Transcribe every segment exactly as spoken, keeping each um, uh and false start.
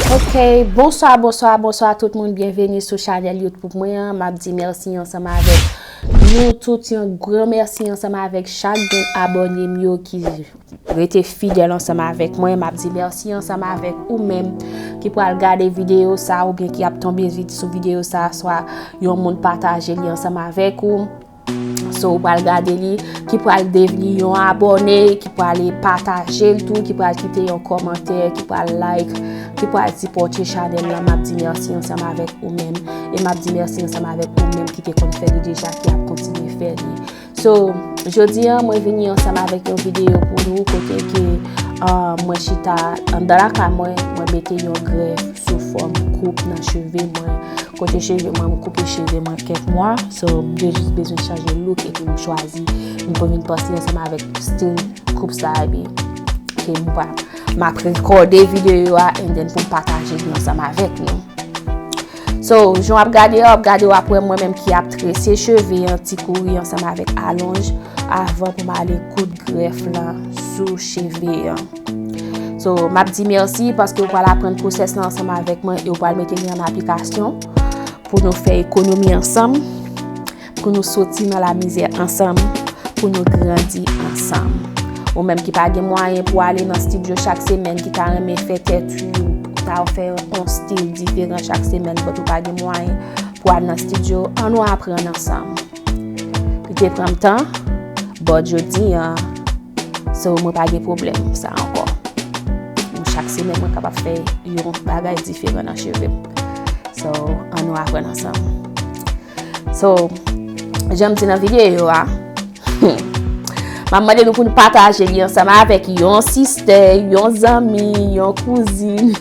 Ok, bonswa, bonswa, bonswa tout moun, byenveni sou chanèl YouTube mwen an. M ap di mèsi ansanm avèk nou tout, yon gran mèsi ansanm avèk chak grenn abòne m yo ki rete fidèl ansanm avèk mwen. M ap di mèsi ansanm avèk ou menm ki pral gade videyo sa oubyen ki ap tonbe vit sou videyo sa, swa yon moun pataje li ansanm avèk ou. So, ou pral gade li, ki pral devni yon abòne, ki pral pataje l tou, ki pral kite yon kòmantè, ki pral like, ki pral sipòte chanèl lan. M ap di mèsi ansanm avèk ou menm. E m ap di mèsi ansanm avèk ou menm ki te konn fè li deja, ki ap kontinye fè li. So, jodi a, mwen vini ansanm avèk yon videyo pou nou, kote ke, ah, mwen chita anndan lakay mwen, mwen mete yon grèf sou fòm koup nan cheve mwen. Kote cheve mwen, mwen koupe cheve mwen kèk mwa. So, m te jis bezwen chanje look epi m chwazi, m vin panse ansanm avèk stil koup sa epi ke m pa, m ap rekòde videyo a and then pou m pataje li ansanm avèk nou. So, jan w ap gade a, w ap gade w ap wè mwen menm ki ap trese cheve an ti kouri ansanm avèk alonj avan pou m ale koud grèf lan sou cheve an. So, m ap di mèsi paske w pral aprann pwosès lan ansanm avèk mwen e w pral mete li an aplikasyon pou nou fè ekonomi ansanm, pou nou soti nan lamizè ansanm, pou nou grandi ansanm. Ou menm ki pa gen mwayen pou ale nan estidyo chak semèn, ki ta renmen fè tèt ou, ta fè yon stil diferan chak semèn, but ou pa gen mwayen pou al nan estidyo, ann nou aprann ansanm. Li te pran m tan, but jodi an, so mwen pa gen pwoblèm sa ankò. Chak semèn mwen kapab fè yon bagay diferan nan cheve m. So, ann nou aprann ansanm. So, jan m di nan videyo a, m ap mande nou pou nou pataje li ansanm avèk yon sistè, yon zanmi, yon kouzin,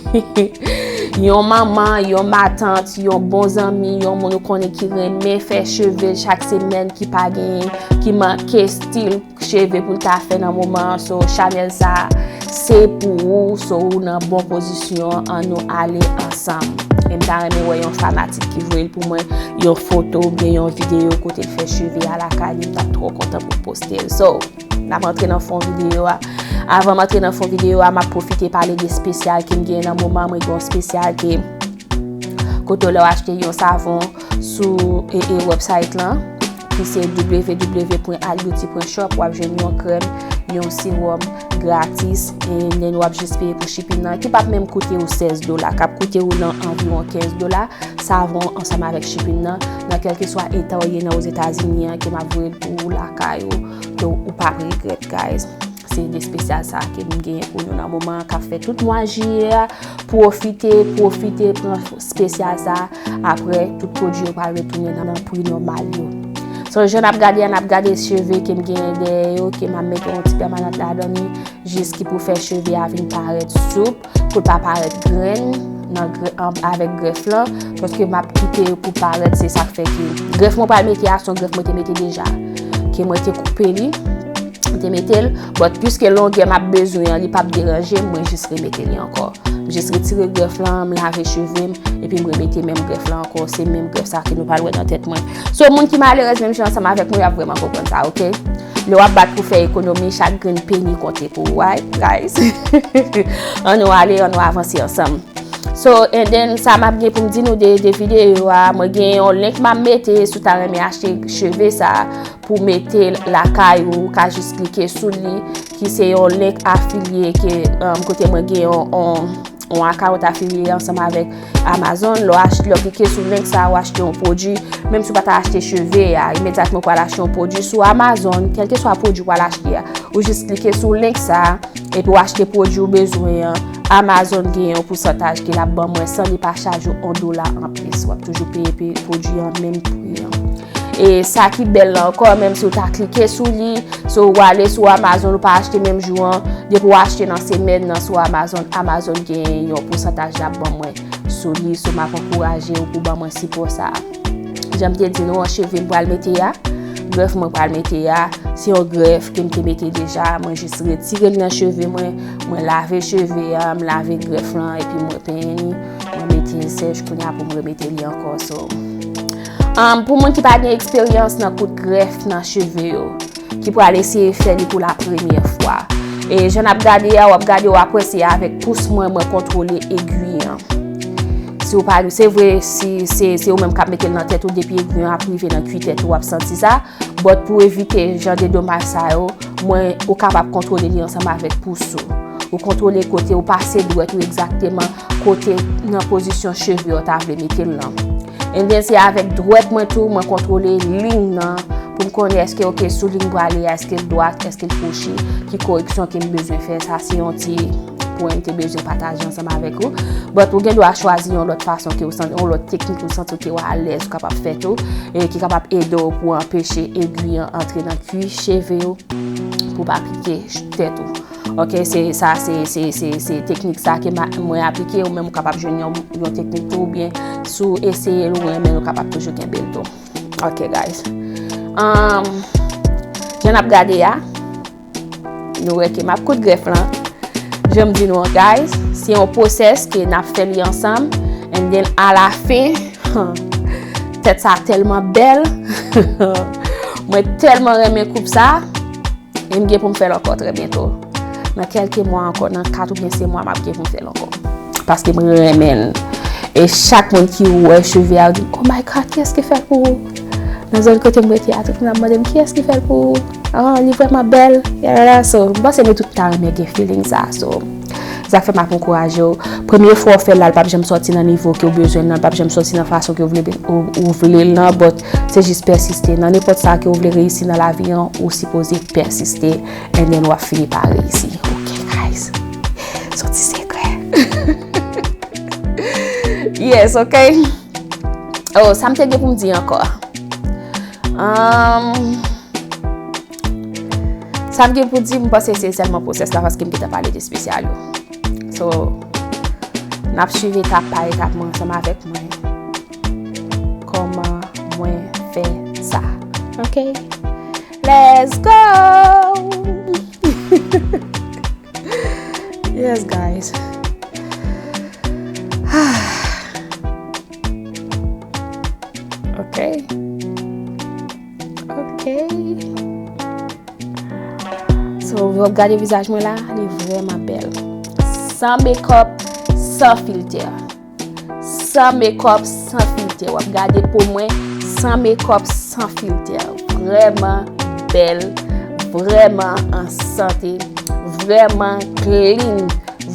yon manman, yon matant, yon bon zanmi, yon moun ou konnen ki renmen fè cheve chak semèn, ki pa gen, ki manke stil cheve pou l ta fè nan moman an. So, chanèl sa, se pou ou. So, ou nan bon pozisyon. Ann nou ale ansanm. E m ta renmen wè yon fanatik ki voye l pou mwen, yon foto oubyen yon videyo kote l fè cheve a lakay li. M t ap twò kontan pou m poste l. So, n ap antre nan fon videyo a. Avan m antre nan fon videyo a, m ap pwofite pale de espesyal ke m gen nan moman. Mwen gen yon espesyal ke kote w lè w achte yon savon sou e, e, website lan, ki se w w w pwen al beauty pwen shop, w ap jwenn yon krèm, yon sewòm gratis, e then w ap jis peye pou shipping nan, ki p ap menm koute ou sèz dola, k ap koute ou nan anviwon kenz dola, savon ansanm avèk shipping nan, nan kèlkeswa eta w ye nan Ozetazini an, ke m ap voye l pou ou lakay ou, ke ou p ap regrèt, guys. Se de espesyal sa ke m genyen pou nou nan moman an k ap fè tout mwa jiyè a. Pwofite, pwofite pran espesyal sa. Apre, tout pwodui yo pral retounen nan, nan pri nòmal yo. So, jan n ap gade a, n ap gade cheve ke m genyen dèyè yo, ke m ap mete yon ti pèmanant ladan li, jis ki pou fè cheve a vin parèt soup, pou l pa parèt grenn nan gre-, an, avèk grèf lan, paske m ap kite yo pou parèt, se sa k fè ke grèf mwen pral mete a, se yon grèf mwen te mete deja, ke mwen te koupe li, m te mete l, but piske longè m ap bezwen an, li p ap deranje m, mwen jis remete li ankò. M jis retire grèf lan, m lave cheve m, epi m remete menm grèf lan ankò, se menm grèf sa ke nou pral wè nan tèt mwen. So, moun ki malerèz menm jan ansanm avèk mwen, y ap vrèman konprann sa, ok? Lè w ap bat pou fè ekonomi, chak grenn peni konte pou ou, right, guys? Ann nou ale, ann nou avanse ansanm. So, and then, sa m ap gen pou m di nou de, de videyo a, mwen gen yon link m ap mete, si w ta renmen achte cheve sa pou mete lakay ou, ou ka jis klike sou li, ki se yon link afilye ke, um, kote mwen gen yon, yon, yon akawont afilye ansanm avèk Amazon. Lè w ach-, lè w klike sou link sa, w achte yon pwodui, menm si w pa ta achte cheve a, imedyatman w pral achte yon pwodui sou Amazon, kèlkeswa pwodui w pral achte a, ou jis klike sou link sa, epi w achte pwodui w bezwen an, Amazon gen yon pousantaj ke l ap ban mwen san li pa chaje w yon dola anplis. W ap toujou peye, peye pwodui an menm pri an. E sa ki bèl la ankò, menm si w ta klike sou li, si w ale sou Amazon, ou pa achte menm jou an, depi w achte nan semèn nan sou Amazon, Amazon gen yon pousantaj l ap ban mwen sou li. So, m ap ankouraje w pou ban mwen sipò sa a. Jan m te di nou an, cheve m pral mete a, grèf mwen pral mete a, se yon grèf ke m te mete deja, mwen jis retire l nan cheve mwen, mwen lave cheve a, m lave grèf lan, epi mwen penyen li, mwen mete l sèch, kounye a pou m remete li ankò. So, um, pou moun ki pa gen eksperyans nan koud grèf nan cheve yo, ki pral eseye fè li pou la premyè fwa, E jan n ap gade a, w ap gade, w ap wè se avèk pous mwen, mwen kontwole egwi an. Si w pa, se vre, si se, se ou menm k ap mete l nan tèt ou, depi egwi an ap rive nan kwi tèt ou, w ap santi sa. But pou evite jan de domaj sa yo, mwen, ou kapab kontwole li ansanm avèk pous ou. Ou kontwole kote ou pase dwèt ou egzakteman, kote nan pozisyon cheve w ta vle mete l lan. And then se avèk dwèt mwen tou, mwen kontwole liy nan, pou m konnen èske, ok, sou liy m prale a, èske l dwat, èske l kwochi, ki koreksyon ke m bezwen fè. Sa se yon ti pwen m te bezwen pataje ansanm avèk ou. But ou gen dwa chwazi yon lòt fason ke ou santi, yon lòt teknik ou santi ke w alèz ou kapab fè tou, e ki kapab ede w pou anpeche egwi an antre nan kwi cheve w, pou pa pike tèt ou. Ok, se sa, se, se, se, se teknik sa ke ma- mwen aplike, ou menm ou kapab jwenn yon, yon teknik tou, oubyen si w eseye l, ou renmen l, ou kapab toujou kenbe l tou. Ok, guys. Um, jan n ap gade a, nou wè ke m ap koud grèf lan. Jan m di nou an, guys, se yon pwosès ke n ap fè li ansanm. And then, alafen, tèt sa tèlman bèl. Mwen tèlman renmen koup sa. E m gen pou m fè l ankò trè byento. Nan kèlke mwa ankò, nan kat oubyen senk mwa, m ap gen pou m fè l ankò. Paske m renmen l. E chak moun ki wè cheve a, yo di, "Oh my God, kiyès ki fè l pou ou?" Nan zòn kote m rete a, tout moun ap mande m, "Kiyès ki fè l pou ou? Ah, li vrèman bèl." Yalala. So, m panse nou tout ta renmen gen feeling sa. So, sa fè m ap ankouraje w. Premye fwa w fè l la, l p ap janm sòti nan nivo ke w bezwen l lan, l p ap janm sòti nan fason ke w vle, ou, ou vle l lan, but se jis pèsiste. Nan nenpòt sa ke w vle reyisi nan lavi an, ou sipoze pèsiste, and then w ap fini pa reyisi. Ok, guys. Sòti sekrè. Yes, ok. Oh, sa m te gen pou m di ankò. Um, sa m gen pou di, m panse se sèlman pwosès la paske m gentan pale de espesyal yo. So, n ap swiv etap pa etap mwen ansanm avèk mwen. Kòman mwen fè sa? Ok? Let's go! Yes, guys. Ok. Ok. So, w ap gade vizaj mwen la, li vrèman bèl. San makeup, san filtè. San makeup, san filtè. W ap gade po mwen, san makeup, san filtè. Vrèman bèl, vrèman an sante, vrèman clean,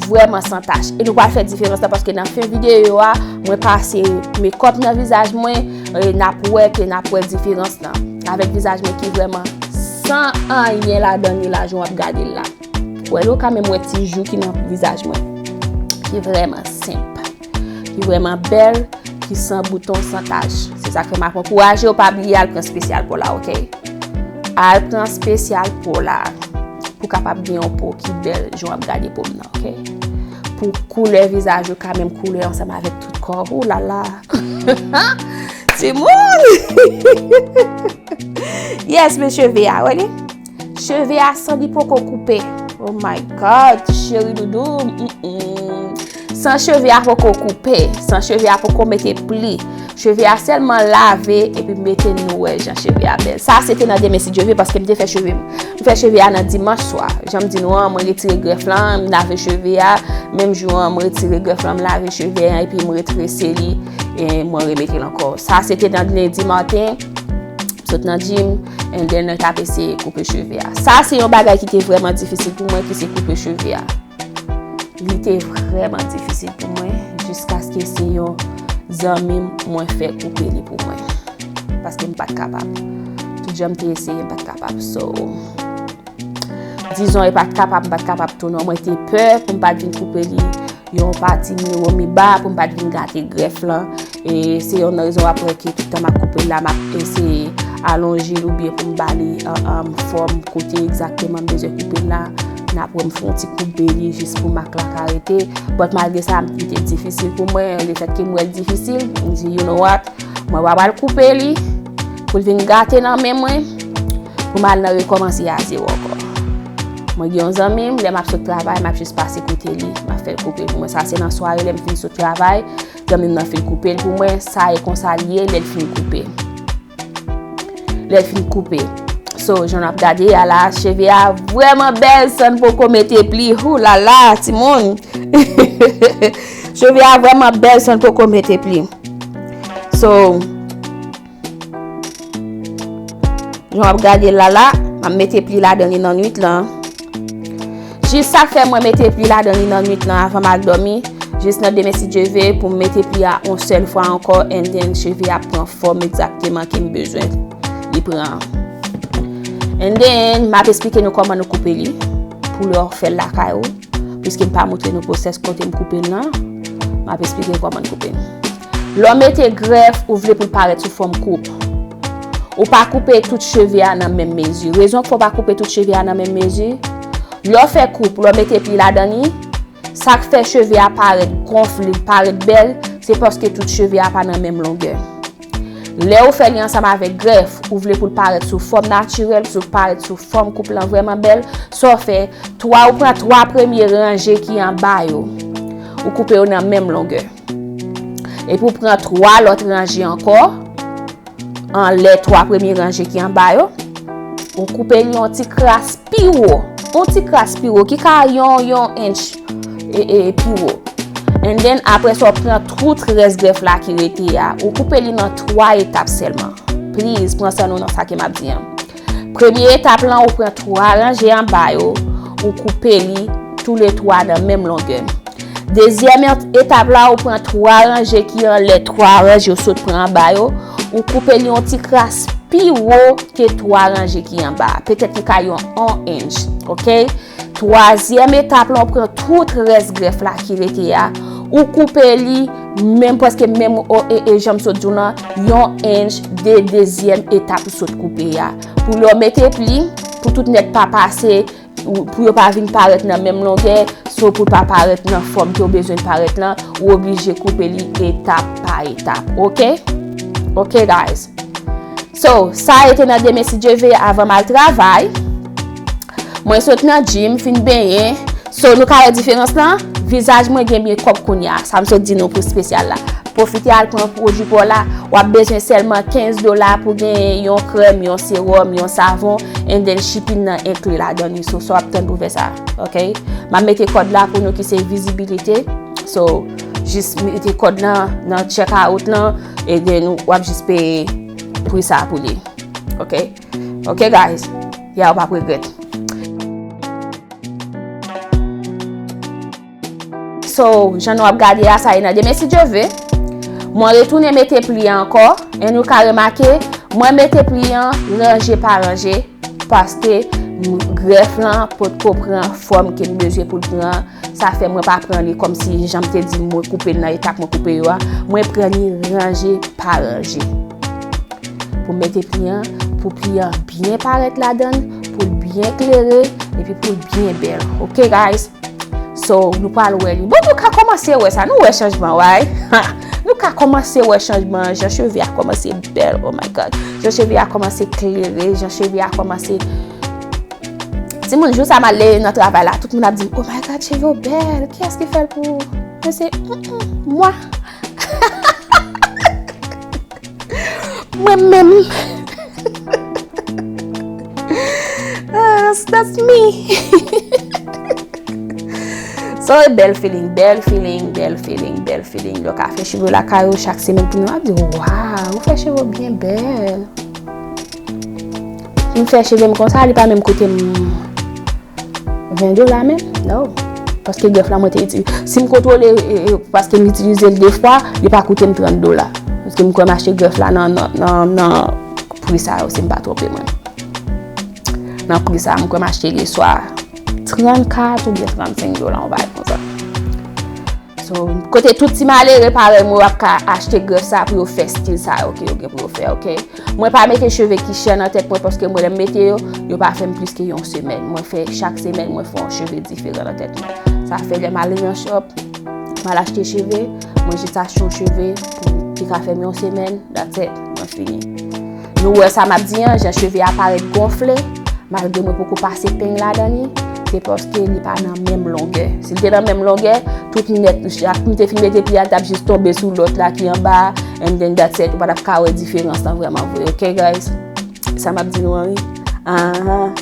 vrèman san tach. E nou pral fè diferans la paske nan fen videyo a, mwen pase makeup nan vizaj mwen, e n ap wè ke n ap wè diferans lan. Avèk vizaj mwen ki vrèman san anyen ladan li la, jan w ap gade l la. Wè, nou ka menm wè ti jou ki nan vizaj mwen. Ki vrèman senp. Ki vrèman bèl, ki san bouton, san tach. Se sa k fè m ap ankouraje w, pa bliye al pran espesyal po la, ok? Al pran espesyal po la. Pou kapab gen yon po ki bèl, jan w ap gade po m nan, ok? Pou koulè vizaj ou ka menm koulè ansanm avèk tout kò w. Ou la la. Timoun! Yes, men cheve a, wè li? Cheve a san li poko koupe. Oh my God, cheri doudou. Mm-mm. San cheve a poko koupe, san cheve a poko mete pli. Cheve a sèlman lave epi mete nou wè jan cheve a bèl. Sa se te nan demen si Dye vle paske m te fè cheve m. M fè cheve a nan dimanch swa. Jan m di nou an, mwen retire grèf lan, m lave cheve a. Menm jou an, mwen retire grèf lan, m lave cheve a epi mwen retrese li e mwen remete l ankò. Sa se te nan lendi maten. Sot nan gym, and then mwen t ap eseye koupe cheve a. Sa se yon bagay ki te vrèman difisil pou mwen, ki se koupe cheve a. Li te vrèman difisil pou mwen, jiskaske se yon zanmi m mwen fè koupe li pou mwen. Paske m pa t kapab. Tout jan m te eseye, m pa t kapab. So, dizon, e pa t kapab, m pa t kapab tou non. Mwen te pè pou m pa t vin koupe li yon pati miwo mi ba, pou m pa t vin gate grèf lan. E se youn nan rezon w ap wè ke tout tan m ap koupe l la, m ap eseye alonje l oubyen pou m ba li, um, um, fòm kote egzakteman m bezwen koupe l la. N ap wè m fè yon ti koupe li jis pou mak la ka rete. But malgre sa, li te difisil pou mwen. Lefètke m wè l difisil, m di, "You know what? Mwen pa pral koupe li pou l vin gate nan men mwen, pou m al nan rekòmanse a zewo ankò." Mwen gen yon zanmi m, lè m ap sot travay, m ap jis pase kote li, m ap fè l koupe pou mwen. Sa se nan sware, lè m fin sot travay, zanmi m nan fin koupe l pou mwen. Sa e konsa l ye, lè l fin koupe. Lè l fin koupe. So, jan n ap gade a la, cheve a vrèman bèl san n poko mete pli. Hou la la, timoun! Cheve a vrèman bèl san n poko mete pli. So, jan w ap gade l la la, m ap mete pli ladan li nan nwit lan. Jis sa k fè mwen mete pli ladan li nan nwit lan avan m al dòmi, jis nan demen si Dye ve pou m mete pli a yon sèl fwa ankò, and then cheve a pran fòm egzakteman ke m bezwen li pran an. And then, m ap esplike nou kòman nou koupe li pou lè w fè l lakay ou. Piske m pa montre nou pwosès kote m koupe l lan, m ap esplike kòman n koupe l. Lè w mete grèf, ou vle pou l parèt sou fòm koup. Ou pa koupe tout cheve a nan menm mezi. Rezon k fè w pa koupe tout cheve a nan menm mezi, lè w fè koup, lè w mete pli ladan li, sa k fè cheve a parèt gonfle, parèt bèl, se paske tout cheve a pa nan menm longè. Lè ou fè li ansanm avèk grèf, ou vle pou l parèt sou fòm natirèl, sou parèt sou fòm koup lan vrèman bèl, sa w fè, twa, ou pran twa premye ranje ki anba yo, ou koupe yo nan menm longè. Epi ou pran twa lòt ranje ankò, anlè twa premye ranje ki anba yo, ou koupe li yon ti kras pi wo, yon ti kras pi wo, ki ka yon, yon inch e, e, pi wo. And then, apre sa, w pran tout rès grèf la ki rete a, ou koupe li nan twa etap sèlman. Please, pran san nou nan sa ke m ap di an. Premye etap lan, ou pran twa ranje anba yo, ou koupe li toulètwa nan menm longè. Dezyèm et-, etap la, ou pran twa ranje ki anlè twa ranje ou sot pran anba yo, ou koupe li yon ti kras pi wo ke twa ranje ki anba a. Petèt li ka yon on inch, oke? Twazyèm etap la, ou pran tout rès grèf la ki rete a, ou koupe li menm, prèske menm, o, e, e, jan m sot di w lan, yon inch de dezyèm etap ou sot koupe a. Pou lè w mete pli, pou tout nèt pa pase, ou, pou yo pa vin parèt nan menm longè, so pou l pa parèt nan fòm ke w bezwen l parèt lan, ou oblije koupe li etap pa etap, oke? Oke, guys. So, sa a te nan demen si Dye ve avan m al travay. Mwen sot nan gym, fin benyen. So, nou ka wè diferans lan? Vizaj mwen gen makeup kounye a. Sa m sot di nou pou espesyal la. Pwofite al pran pwodui pa w la. W ap bezwen sèlman kenz dola pou genyen yon krèm, yon sewòm, yon savon, and then shipping nan enkli ladan li. So, sa w ap tann pou fè sa, oke? M ap mete kòd la pou nou ki se vizibilite. So, jis mete kòd lan nan check out lan, and then w ap jis peye pri sa pou li. Oke? Oke, guys? Ya, w p ap regrèt. So, jan nou ap gade a, sa e nan demen si Dye ve. Mwen retounen mete pli an ankò, e nou ka remake, mwen mete pli an ranje pa ranje, paske m-, grèf lan potko pran fòm ke m bezwen pou l pran. Sa fè mwen pa pran li kòmsi jan m te di mwen koupe l nan etap mwen koupe yo a. Mwen pran li ranje pa ranje. Pou mete pli an, pou pli an byen parèt ladan l, pou l byen klere, epi pou l byen bèl. Oke, guys? So, nou pral wè li. Bon, nou ka kòmanse wè sa. Nou wè chanjman, right? Nou ka kòmanse wè chanjman. Jan cheve a kòmanse bèl. Oh my God. Jan cheve a kòmanse klere. Jan cheve a kòmanse. Timoun, jou sa m al leve nan travay la, tout moun ap di m, "Oh my God, cheve w bèl. Kiyès ki fè l pou ou?" Mwen se, "Mm, mm, mwa." Mwen menm. Ah, that's me. So, e bèl feeling, bèl feeling, bèl feeling, bèl feeling. Lè w ka fè cheve w lakay ou chak semèn pou nou ap di, "Waw, ou fè cheve w byen bèl." M fè cheve m konsa, li pa menm koute m ven dola menm, no. Paske grèf la mwen te itilize. Si m kontwole, e, e, paske m itilize l de fwa, li pa koute m trant dola. Paske m kwè m achte grèf la nan, nan, nan, nan pri sa yo, si m pa twonpe mwen. Nan pri sa, m kwè m achte li swa trannkat oubyen trannsenk dola, yon bagay konsa. So, kote tout ti malere parèy mwen yo ap ka achte grèf sa pou yo fè stil sa yo ke yo gen pou yo fè, oke? Mwen pa mete cheve ki chè nan tèt mwen paske mwen lè m mete yo, yo pa fè m plis ke yon semèn. Mwen fè chak semèn, mwen fè yon cheve diferan nan tèt mwen. Sa fè lè m ale nan shop, m al achte cheve, mwen jis achte yon cheve pou, ki ka fè m yon semèn, that's it, mwen fini. Nou wè sa m ap di an, jan cheve a parèt gonfle, malgre mwen poko pase peny ladan li, se paske li pa nan menm longè. Si l te nan menm longè, tout nèt, chak m te fin mete pye a, l t ap jis tonbe sou lòt la ki anba a, and then that's it, ou pa t ap ka wè diferans lan vrèman vre, oke, guys? Sa m ap di nou an, wi. Ahan.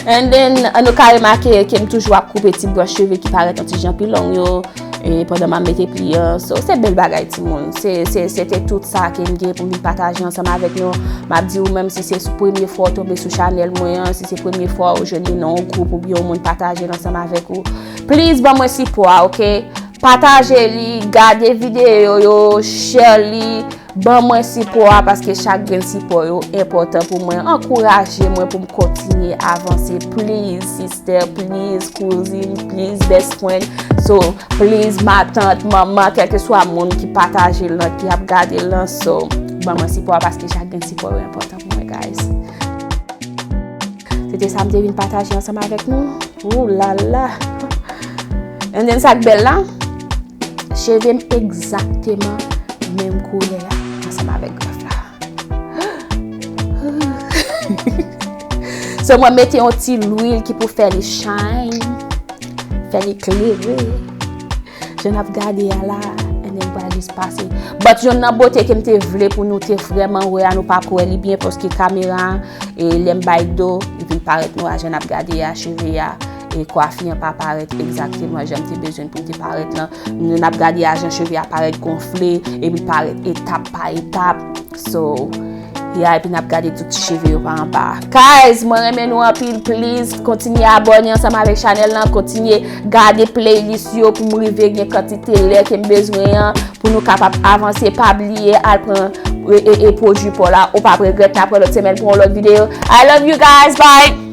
And then, nou ka remake ke m toujou ap koupe ti branch cheve ki parèt yon ti jan pi long yo, e pandan m ap mete pli an. So, se bèl bagay, timoun. Se, se, se te tout sa ke m gen pou m vin pataje ansanm avèk nou. M ap di ou menm, si se sou premye fwa w tonbe sou chanèl mwen an, si se premye fwa ou jwenn li nan yon gwoup oubyen yon moun pataje l ansanm avèk ou, please ban mwen sipò a, oke? Pataje li, gade videyo yo, share li, ban mwen sipò a, paske chak grenn sipò yo enpòtan pou mwen. Ankouraje mwen pou m kontinye avanse. Please, sister, please, kouzin, please, best friend. So, please, matant, manman, kèlkeswa moun ki pataje l lan, ki ap gade l lan, so, ban mwen sipò a, paske chak grenn sipò yo enpòtan pou mwen, guys. Se te sa m te vin pataje ansanm avèk nou. Ooh la la. And then sa k bèl la, cheve m egzakteman menm koulè a ansanm avèk grèf la. So mwen mete yon ti lwil ki pou fè li shine, fè li klere. Jan n ap gade a la, and then m pral jis pase. But youn nan bote ke m te vle pou nou te vrèman wè a, nou pa kwè li byen paske kamera a, e lè m bay do, li vin parèt nwa, jan n ap gade a, cheve a, e kwafi an pa parèt egzakteman jan m te bezwen pou l te parèt lan. Nou n ap gade a jan cheve a parèt gonfle, epi parèt etap pa etap. So, ya, epi n ap gade tout ti cheve yo pa anba. Guys, mwen renmen nou anpil, please, kontinye abòne ansanm avèk chanèl lan, kontinye gade playlist yo pou m rive gen kantite lè ke m bezwen an, pou nou kapab avanse, pa bliye al pran e, e, e pwodui pa w la, ou p ap regrèt, n ap wè lòt semèn pou yon lòt videyo. I love you guys, bye!